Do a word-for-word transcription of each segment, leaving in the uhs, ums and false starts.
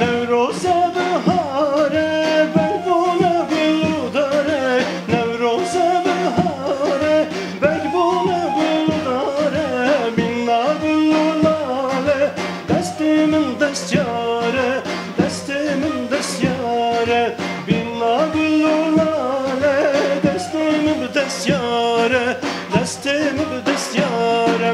Newroze bihare, belbûne gul dare. Newroze bihare, belbûne gul dare. Bîna gul û lale, destê min dest yare, destê min dest yare. Bîna gul û lale, destê min bi dest yare, destê min bi dest yare.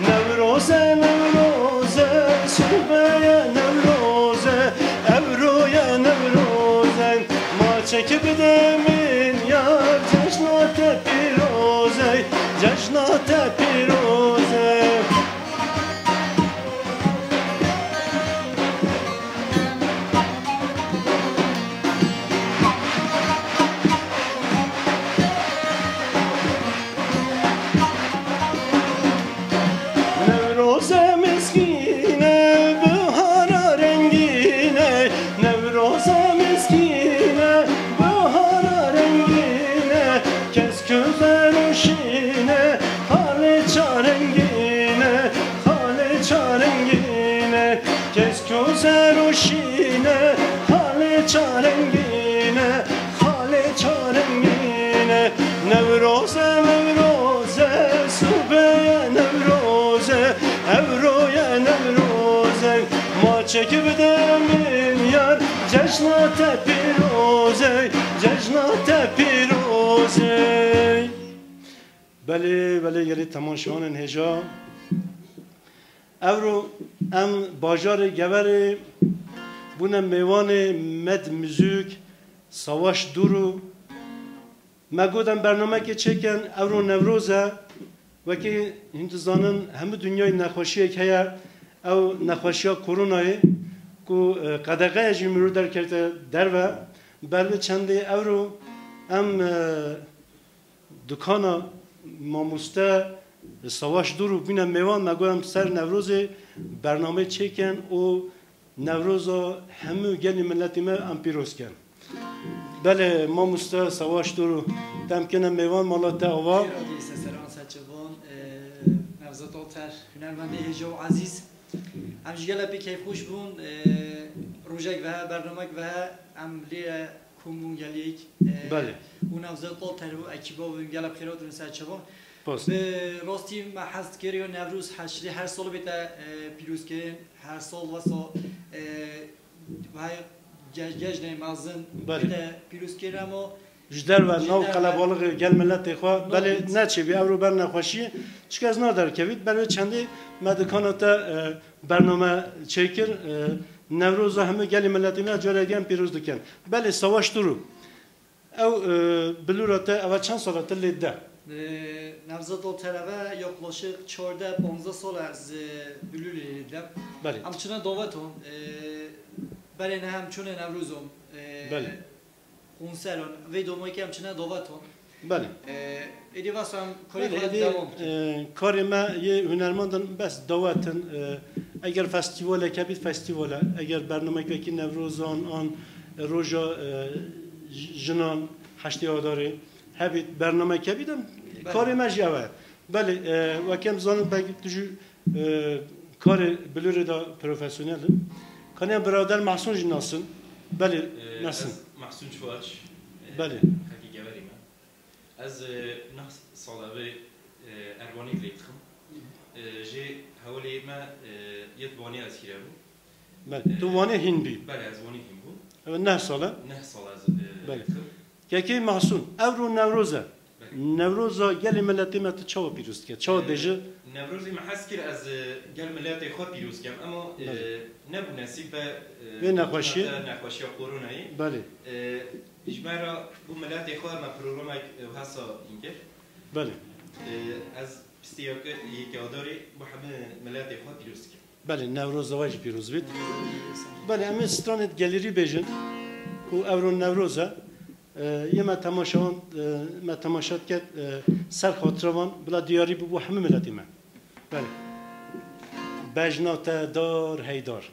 Newroze, Newroze, sobe ye Newroze, ewro ye Newroze. Ma çek bide min yar, cejna te pîroze, cejna te pîroze. Newroze miskîne, bihara rengîne. Newroze miskîne, bihara rengîne. Kesk û serûşîne, xalê çarengîne, xalê çarengîne. Kesk û serûşîne, xalê çarengîne, xalê çarengîne. Newroze, Newroze, sobe ye Newroze, ewro ye Newroze. Ma çek bide min yar, cejna te pîroze, cejna te pîroze. Belê, belê, gelê temaşevanên hêja. Ewro em bajarê Geverê bûne mêvanê Med Muzîk, Savaş Duru. Me got em bernamekê çêkin, ewro Newroz e. Wekî hûn dizanin, hemû dinyayê nexweşiyek heye, ew nexweşiya koronayê ku, e, qedexeye ji mirov derkevite derve. Ber vê çendê ewro em, e, dukana mamoste Savaş Duru bûne mêvan, me got em ser Newrozê bernameyê çêkin û Newroza hemû gelî miletî me em pîroz kin. Belê, mamoste Savaş Duru, te em kine mêvan mala te ava. Xêr hatî, seseran, serçevan, e, Nevzat Alter, hunermendê hêja û ezîz. Em ji gelek pê keyfxweş bûn, e, rojek ve, bernamek ve, em lê kom bûn gelîk, e, Belê. Û Nevzat Alter û ekîba wî gelek xêr hatî, serçevan. Post. Bi rastî me hez dikiriyo Newroz her, her sal bête, e, pîrozkirin, her sal wesa, e, Vay ge-, gejnê mezin Belê. Bide pîrozkirin ama Ji derve ji nav derve qelebalixê gel miletê xwe, no, belê, neçêbî, ewro ber nexweşiyê, çike ez naderkevît, ber vê çendê me dikana te, e, bername çêkir, e, Newroza hemû gelê miletê me careke din pîroz dikin. Belê, Savaş Duru. Ew, e, bilûra te, eva çend sala te lê de? E, Nevzat Alter, eve yaklaşık çardeh panzdeh sal ez, e, bilûrê lê de. Belê. Em çine davetan, e, berê ne em çûne Newrozan, e, Belê. Konseran, vê domekê em çine davetan. Belê. E, êdî vesa em karê Belê, xwe êdî, dewam dikin. E, karê me yê hunermandin bes dawetin, e, eger festîvaleke bît, festîval e. Eger bernamekekî Newrozan an, e, roja, e, j-, jinan heştê Adarê hebît, bernameke bît, em Belê. Karê me jî ew e. Belê, e, weke em zanin belkî tu jî, e, karê bilûrê de profesyonel in. Kanê em birader Mahsûn jî nasin. Belê, E, nasin. Ez Mahsûn Çuwaç, e, Belê. Xelkê Geverî me. Ez, e, neh sal ev ê, e, erwanî lê dixim. E, jê hewlê me, e, yê di Wanê ez hîre bûm. Belê. Tu Wanê hîn bî? Belê, ez Wanê hîn bûm. Ev neh sal e? Neh sal ez, e, Belê. Dixim. Kekê Mahsûn, ewro Newroz e. Belê. Newroza gelê miletê me tu çawa pîroz dike? Çawa E, dibêje? Newrozê me hez kir ez, e, gel miletê xwe pîroz kem, ema, e, Belê. Nebû nesîb be, e, Vê nexweşiyê? Nexweşiya koronayê. Belê. E, Ji me re bû miletê xwe me programek, e, wesa hîn kir. Belê. E, ez pistê yeke, yekê Adarê bû hemî miletê xwe pîroz dikim. Belê, Newroza we jî pîroz bît. Belê, em ê stranê gelêrî bêjin ku ewro Newroz e. E, yê me temaşevan, e, me temaşe diket, e, ser xatira van, bila diyarî bû bû hemî miletê me. Belê. Bejna te dar hey dar.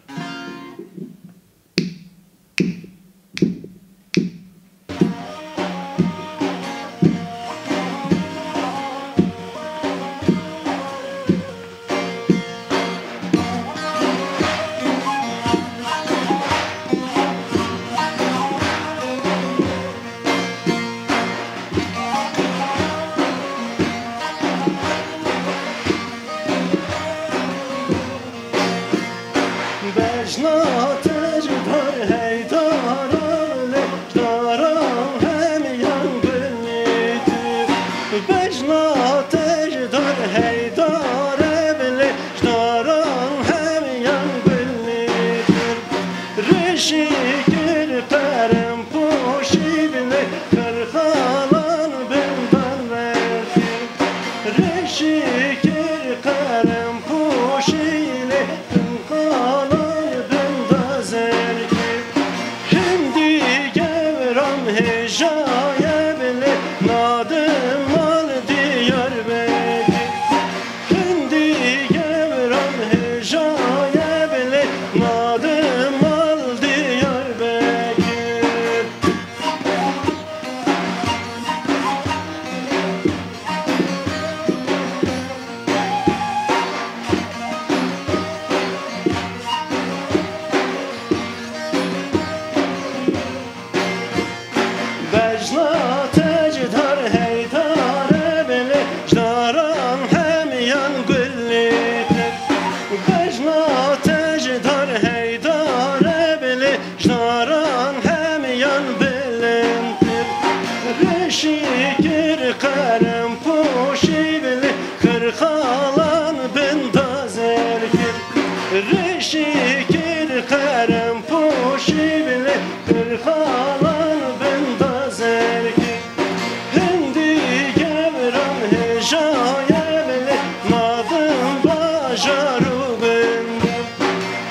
Şikir qerem poşî bilê, qirxalan bin dan vekir. Rê şikir qerem poşî lê, qirxalan bin da zerkir. Hindî gewran hêjaye bilê, nadim mal Diyarbekir. Hindî gewran hêjaye bilê, nadim mal Diyarbekir. Bejna tecdar heydare bilê, ji daran hemiyan gulîtir. Bejna tecdar heydare bilê, ji daran hemiyan bilindtir. Rê şikir qerem poşî bilê, qirxalan bin da zerkir. Rê şikir qerem poşî bilê, qirxalan bin da zerkir. Hindî gewran hêjaye bilê, nadim bajar û gund.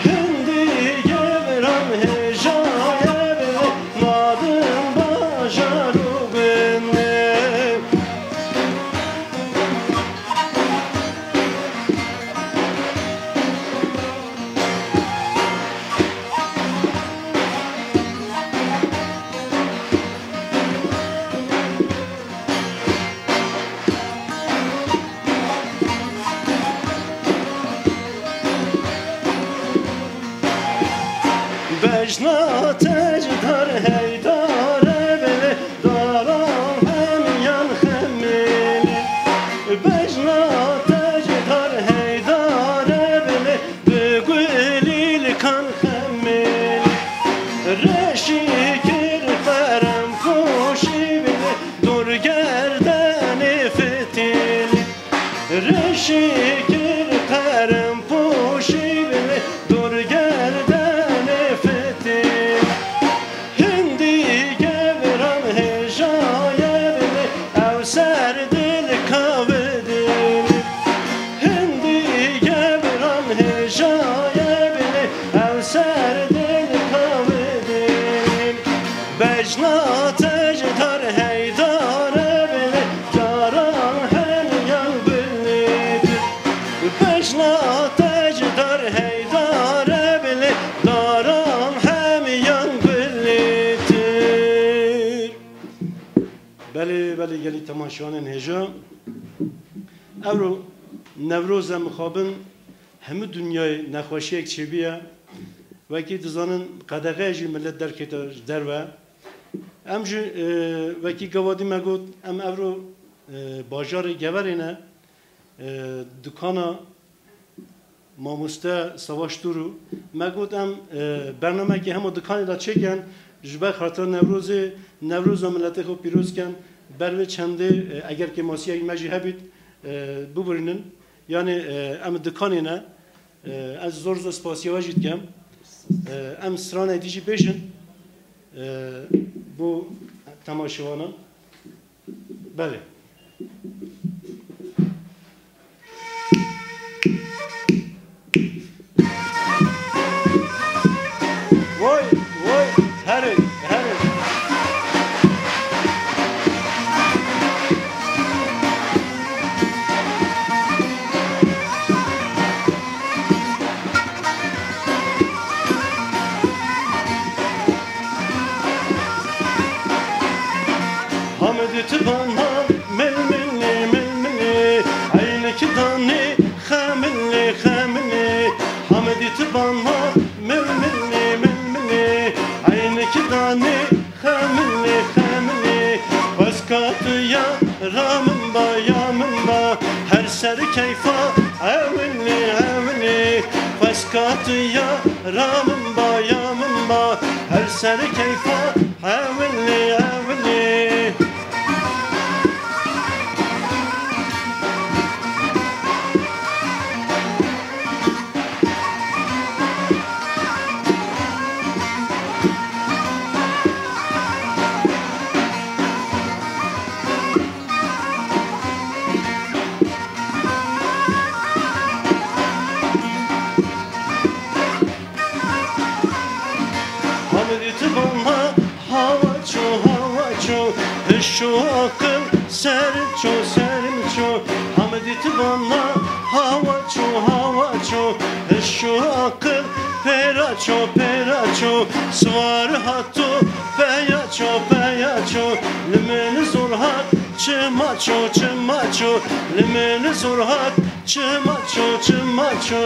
Hindî gewran hêjaye bilê, nadim bajar û gund. Bejna tecdar heydare bilê, daran hemiyan xemilî. Bejna tecdar heydare bilê, bi gulî li kan xemilî. Rê şikir qerem poşî bilê, dor gerdenê fitilî. Rê şikir qerem poşî bilê, dor gerdenê fitilî. Hindî gewran hêjaye bilê, ew ser dil kavidilî. Hindî gewran hêjaye bilê, ew ser dil kavidilî. Bejna tecdar heydare bilê, daran hemiyan bilîtir. Bejna tecdar heydare bilê, daran hemiyan bilîtir. Belê, belê, gelî temaşevanên hêja. Ewro Newroz e, mixabin hemû dinyayê nexweşiyek çêbûye. Wekî dizanin qedexe jî millet derkete ji derve. Em jî, e, wekî gava dî me got, em evro, e, bajarê Geverê ne, e, dukana mamoste Savaş Tûrû. Me got, em, e, bernamekê hema dukanê de çêkin, ji ber xatira Newrozê, Newroza miletê xwe pîroz kin, ber vê çendê, e, eger kêmasiyek me jî hebît, e, bibûrînin. Yanî, e, em dukanê ne, e, ez zor zor spasiya we jî dikim. E, em stranê dî jî bêjin, e, bo temaşevanan. Belê. Woy, woy, herê, herê. Hamidî tu bana milmilî, milmilî, eynikî danî xemilî, xemilî. Hamidî tu bana milmilî, milmilî, eynikî danî xemilî, xemilî. Xweska tu ya ra min ba, ya min ba, her ser keyfa ewilî, ewilî. Xweska tu ya ra min ba, ya min ba, her ser keyfa ewilî, ewilî. Dîtibana hawa ço, hawa ço, hiş û aqil ser ço, ser ço. Hamidî tibana hawa ço, hawa ço, hiş û aqil pêra ço, pêra ço. Siwar hato peya ço, peya ço, li min zor hat çima ço, çima ço, li min zor hat çima ço, çima ço.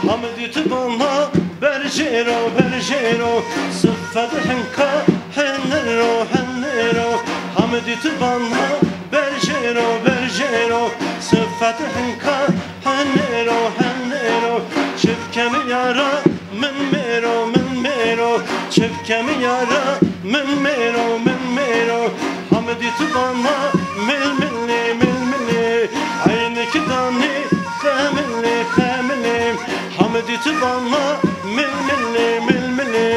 Hamidî tu bana berjêro, berjêro, sifet hinka hiniro, hiniro. Hamidî tu bana berjêro, berjêro, sifet hinka hiniro, hiniro. Çi bkem yara min mêro, min mêro, çi bkem yara min mêro, min mêro. Hamidî tu bana mil milî, mil milî, eynik danî xemilî, xemilî. Hamidî tu bana mil milî, mil milî,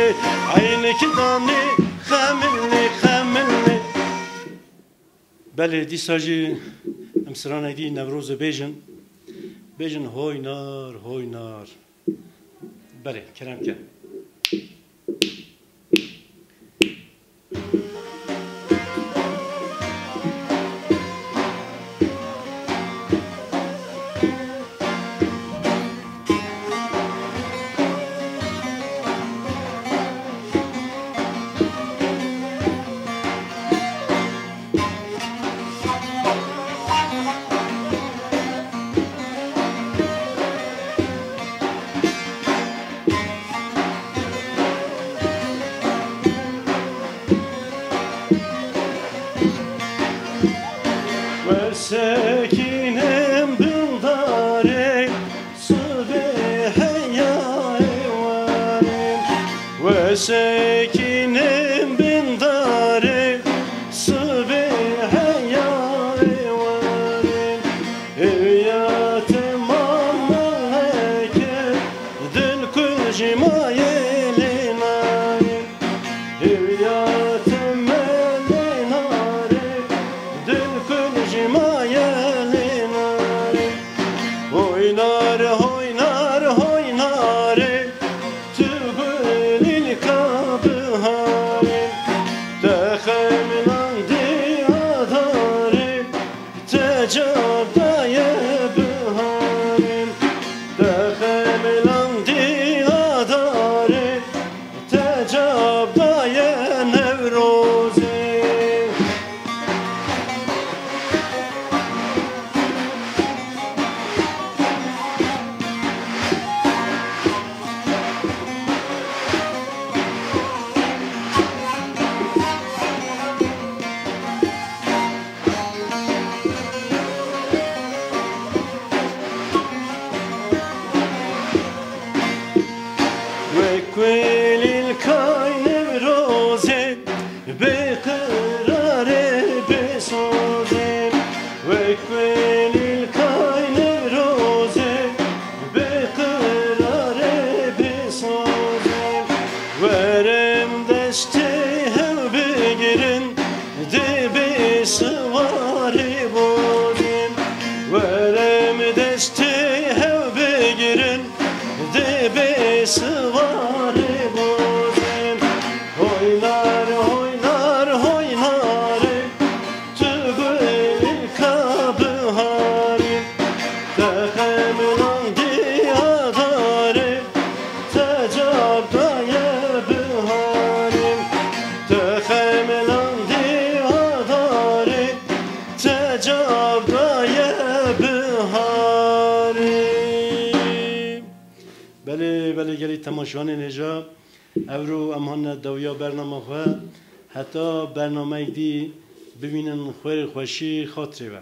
eynik danî xemilî, xemilî. Belê, dîsa jî em stranekî Newrozê bêjin. Bêjin hoynar, hoynar. Belê, kerem ke. Wesekînim bin darê, sibê heya êwarê. Wesekînim bin darê, sibê heya êwarê. Ew ya te mama heke, dil ku ji mayê lê nayê. Ew ya te me lê nayê, dil ku ji mayê lê nayê. Hoynar, hoynar, hoynarê, tu gulîlka biharê. Te xemilandî adarê, te cab daye biharê. Te xemilandî adarê, te cab daye Newrozê. Wek welîlkay Newrozê, bê qirarê, bê sozê. Wek welîlkay Newrozê, bê qirarê, bê sozê. Werin destê hev bigirin, dê bê siwarê bozên. Werin destê hev bigirin, dê bê siwarê bozên. Hoynar, hoynar, hoynarê, tu gulîlka biharê. Te xemilandî adarê, te cab daye biharê. Te xemilandî adarê, te cab daye biharê. Belê, belê, gelî temaşevanên hêja, ewro em hane dawiya bernama xwe. Heta bernameyek dî bimînin xêr û xweşî xatirê we.